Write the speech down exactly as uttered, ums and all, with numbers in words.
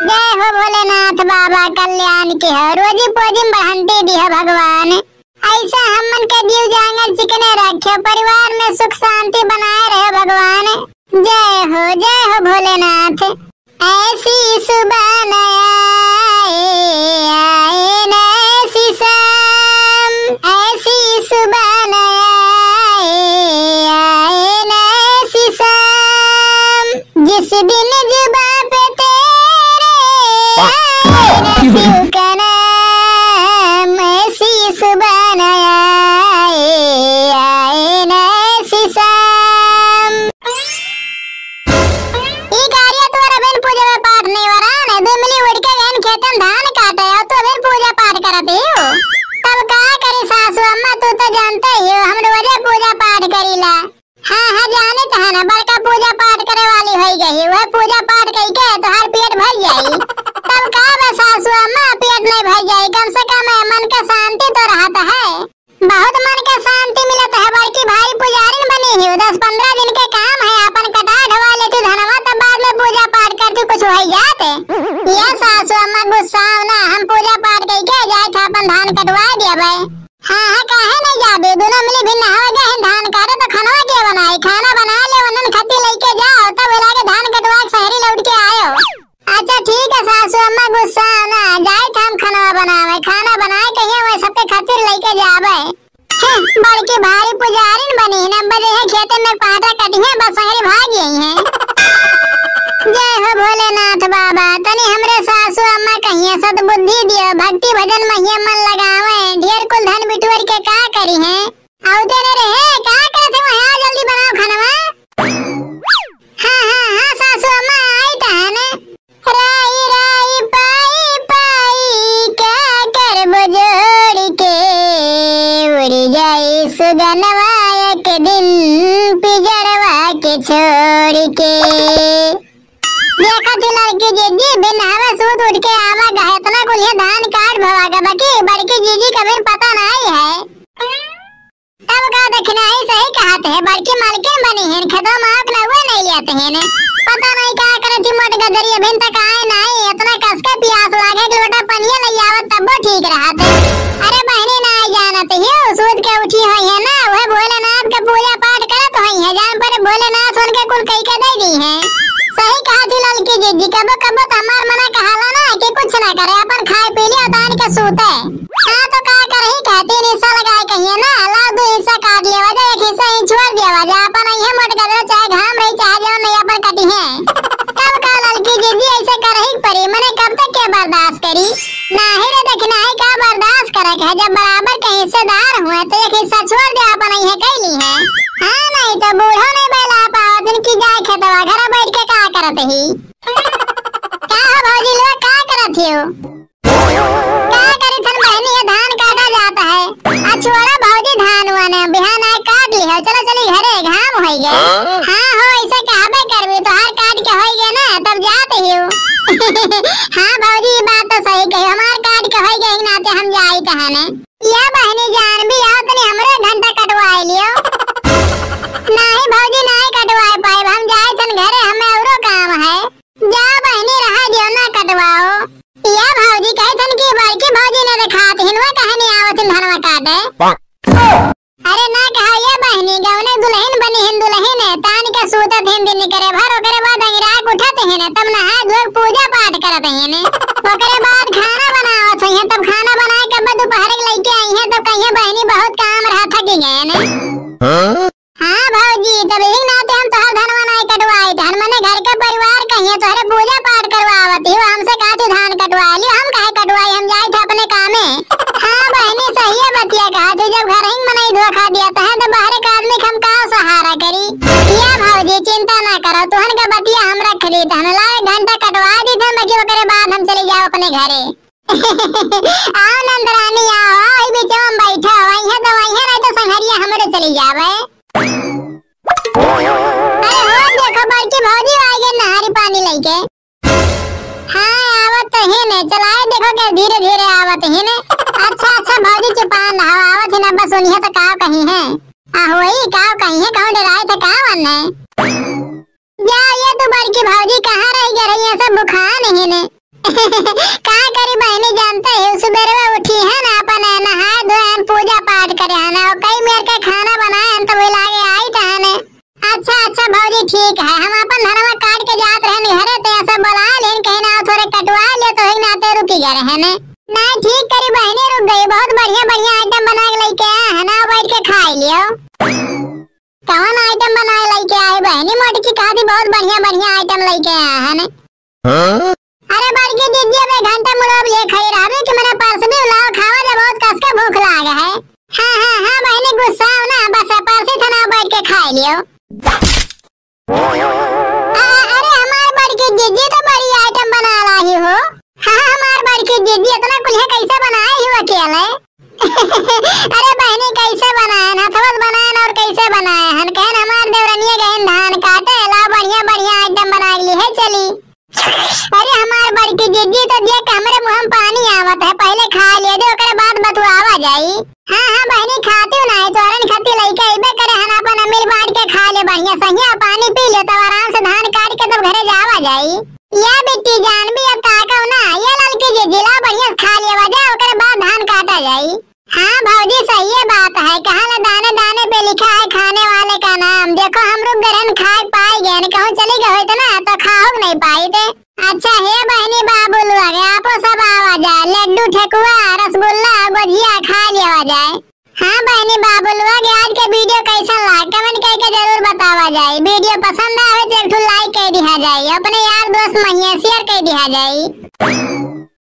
जय हो भोलेनाथ बाबा, कल्याण के हो, रोजी पोजी में बढ़ंती दिहो भगवान। ऐसा हमन के जीव जांगर चिकने रखे, परिवार में सुख शांति बनाए रहे भगवान। जय हो, जय हो भोलेनाथ। ऐसी सुबह न आए, आए न ऐसी शाम, ऐसी सुबह न आए, आए न ऐसी शाम। जिस दिन जुबां पे तेरे आए ना शिव का नाम, ऐसी सुबह न आए, आए ना ऐसी शाम। ई गाड़िया तोर अबेन पूजा में पाठ नहीं हो रहा ने, दो मिली उड़ के गहन खेतन धान काटे, और तू अबेन पूजा पाठ करत ही हो। तब का करी सासू अम्मा, तू तो जानते ही हो, हम रोजे पूजा पाठ करीला। हाँ, हाँ, जाने तो है ना, बड़का पूजा पाठ करे वाली होई गई, वह पूजा पाठ कई के तोहार पेट भर जाई। तब का बा सासू अम्मा, पेट नहीं भर जाई, कम से कम मन का शांति तो रहत है। बहुत मन का शांति मिलत है, बड़की भारी पुजारिन बनी ही, दस पन्द्रह दिन के काम है, अपन कटा ढवा लेती धनवा, तब बाद में पूजा पाठ करती, कुछ होई जात। ये सासू अम्मा गुस्साओ ना, हम पूजा पाठ कई के जाए थे, अपन धान कटवा दिया भाई। हाँ, हाँ, काहे नहीं जाबे? दोनों मिली भी नहावे गए हैं धान काटे, तो खानवा के बनाई? खाना बना ले, उन्हन खत्ती लेके जाओ, तब वो लागे धान कटवा के शहरी लौट के आयो। अच्छा ठीक है सासू अम्मा, गुस्सा ना, जाए थे हम खानवा बनावे, खाना बनाए कहिए वही सबके खातिर लेके जाबे। हम्म, बड़की भारी पुजारिन बनी है, नब्बे दिन है खेते में पाटा कटी है, बस शहरी भाग गई है। जय हो भोलेनाथ बाबा, तनी हमरे सासू अम्मा कहिए सद्बुद्धि दियो, भक्ति भजन में ये मन लगावे, ढेर कुल धन बिटुअर के का करी है? आवते ने रहे, का करत है वहाँ? जल्दी बनाओ खानवा। हाँ, हाँ, हाँ, सासू अम्मा, आई त है ने। राई, राई, पाई, पाई, का करबो जोड़ के, उड़ जाई सुगनवा एक दिन पिजरवा के छोड़ के। देखा थी लड़की जीजी, बिन हवे सूत उठ के आवा गए, इतना कुलिया धान काट भवा के, बाकी बड़की जीजी का बिन पता नहीं है। तब का दखिनाही सही कहत है, बड़की मालकिन बनी है, खेतवा में आँख ना हुए नहीं लेते हैं ने। पता नहीं का करे थी मोट गदरी, अभी तक आए नहीं, इतना कस के प्यास लागे, एक लोटा पनिया ले आवत तब वो ठीक रहत है। अरे बहनी ना जानत ही, सूत के उठी हुई है ना, वह भोलेनाथ के पूजा पाठ करत हुई है, जान पर भोलेनाथ उनके कुल कई के दे दी है। सही कहा थी ललकी जीजी, कबो कबो तो हमार मना कहाला ना कि कुछ ना करे, अपन खाए पी लियो, तान के सूते। हाँ तो का करही, कहती हिस्सा लगाए कहिए ना, लाओ दो हिस्सा काट लेवा जा, एक हिस्सा ही छोड़ देवा जा, अपन अइहे मोट गदरा, चाहे घाम रही चाहे जवन नहीं अपन कटी है। तब का ललकी जीजी ऐसे करही परी, मने कब तक के बर्दाश्त करी? नाही रे दखिनाही का बर्दाश्त करे के है, जब बराबर के हिस्सेदार हुए तो एक हिस्सा छोड़ दे, अपन अइहे कैली है। हाँ नहीं तो बूढ़ो नहीं बैला पावत इनकी जाए खेतवा, घर बैठ के का करत ही? का हो भौजी लोग, का करत हो? का करी थन बहनी, ये धान काटा जात है। आ छोड़ा भौजी धान वाने, बिहान आए काट ली है। चलो चली घरे, घाम होई गए। हाँ? हाँ हो, ऐसे कहबे करबी, तोहार काट के होई गए ना, तब जात ही हो। हाँ भौजी, ये बात तो सही कही, हमार काट के होई गए नाते हम जाई तहने। या बहनी जान भी आओ, तनी हमरे घंटा कटवाए लियो। नाही भौजी, नाही कटवाए पाए, हम जाए थन घरे, हमें औरो काम है। जा बहिनी, रहा दियो, ना कटवाओ। या भौजी कहे थन कि बड़की भौजी ने देखात हिन, वो कहे नहीं आवत हिन धनवा काटे। अरे ना कहा या बहिनी, गौने दुलहिन बनी हिन, दुलहिन है, तान के सूतत हिन दिन करे भर, ओकरे बाद अंगिरा के उठत हिन, तब नहाए धोए पूजा पाठ करत हिन, ओकरे बाद खाना बनावत हुई है, तब खाना बनाए के बाद दोपहर के लइके आई है, तब कहिए बहिनी बहुत काम रहा, थकी गए ने। हाँ? हाँ भौजी, तब एक नाते हम तोहर धनवा नाई कटवाई, धन मने घर के परिवार कहिए तोहरे पूजा पाठ करवावत ही, वो हमसे कहती धान कटवा लियो, हम काहे कटवाई, हम जाई थे अपने कामे। हाँ बहनी, सही है बतिया कहा तू, जब घर ही मनई धोखा दिया तो है तो बाहर के आदमी के हम का सहारा करी। या भौजी चिंता ना करो, तुहन का बतिया हम रख ली, धन लाए घंटा कटवा दी थे, बाकी ओकरे बाद हम चली जाओ अपने घरे। आओ नंदरानी, आओ, आओ, ई बीचवा में बैठा हो, वहीं तो, वहीं नहीं तो संघरिया हमरे चली जावे। अरे हो, देखो, बड़की भौजी आ गई नहारी पानी लेके। हाँ, आवत तो है ने, चलाए देखो के धीरे धीरे आवत है ने। अच्छा, अच्छा, भौजी चुपान रहो, आवत है ना, बस उन्हीं तो का कही है। आ होई, का कही है, कहूँ डराए थे का वन्ने? जा, ये तू बड़की भौजी कहाँ रह गए रही, ये सब बुखान है ने। का करी बहिनी, जानते ही सुबेरवा उठी है ना, अपन नहाए धोए हन, पूजा पाठ करे हन, और कई मेर के खाना बनाए हन, तो वही लागे आई त हन। अच्छा, अच्छा भौजी, ठीक है, हम अपन धनवा काट के जात रहन घरे, तो ऐसे बोला लेन, कहीं ना थोड़े कटवा ले, तो ही नाते रुकी गए रहन। नहीं, ठीक करी बहिनी, रुक गई, बहुत बढ़िया बढ़िया आइटम बना के लेके आए हैं ना, बैठ के खाई लियो। कौन आइटम बनाए लेके आए बहिनी? मोटकी कहती बहुत बढ़िया बढ़िया आइटम लेके आए हैं ने। हाँ? अरे बड़की दीदी, अब एक घंटा मुड़ो अब ये खाई रहबे कि मैंने परस भी लाओ, खावा जा, बहुत कस के भूख लाग है। हाँ, हाँ, हाँ बहिनी, गुस्सा हो ना, बस परसी था ना, बैठ के खाई लियो। आ, अरे हमार बड़की दीदी तो बड़ी आइटम बना लाही हो। हाँ, हमार बड़की दीदी इतना कुल्हे कैसे बनाए ही अकेले? अरे बहिनी, कैसे बनाए हन? हथवा से बनाए हन और कैसे बनाए हन? कहन हमार देवरनिया गहन धान काटे, ला बढ़िया बढ़िया आइटम बना ली है, चली। अरे हमार बड़की दीदी तो देख के हमरे मुँह में पानी आवत है, पहले खा ले दे, ओकरे बाद बतुआवा जाई। हाँ, हाँ बहिनी, खाती हूँ ना, तोरन खाती लइका अइबे करे हन, अपन अमीर बांट के खा ले बढ़िया, सहिया पानी पी ले, तब आराम से धान काट के तब घरे जावा जाई। या बिट्टी जान भी अब ताकव ना, ये ललकी दीदी ला बढ़िया से खा लेवा जा, ओकरे बाद धान काटा जाई। हाँ भौजी, सही बात है, कहा ना दाने दाने पे लिखा है खाने वाले का नाम। देखो हम रुक गए रहन, खाए पाए गए न, कहूँ चली गए होते ना तो खाओ नहीं पाई थे। अच्छा हे बहनी बाबू लोग, आपो सब आवा जाए, लड्डू ठेकुआ रसगुल्ला गुजिया खा लेवा जाए। हाँ बहनी बाबू लोग, आज के वीडियो कैसन लाग कमेंट करके जरूर बतावा जाए। वीडियो पसंद आवे तो एक ठो लाइक कर दिया जाए, अपने यार दोस्त महिया शेयर कर दिया जाए।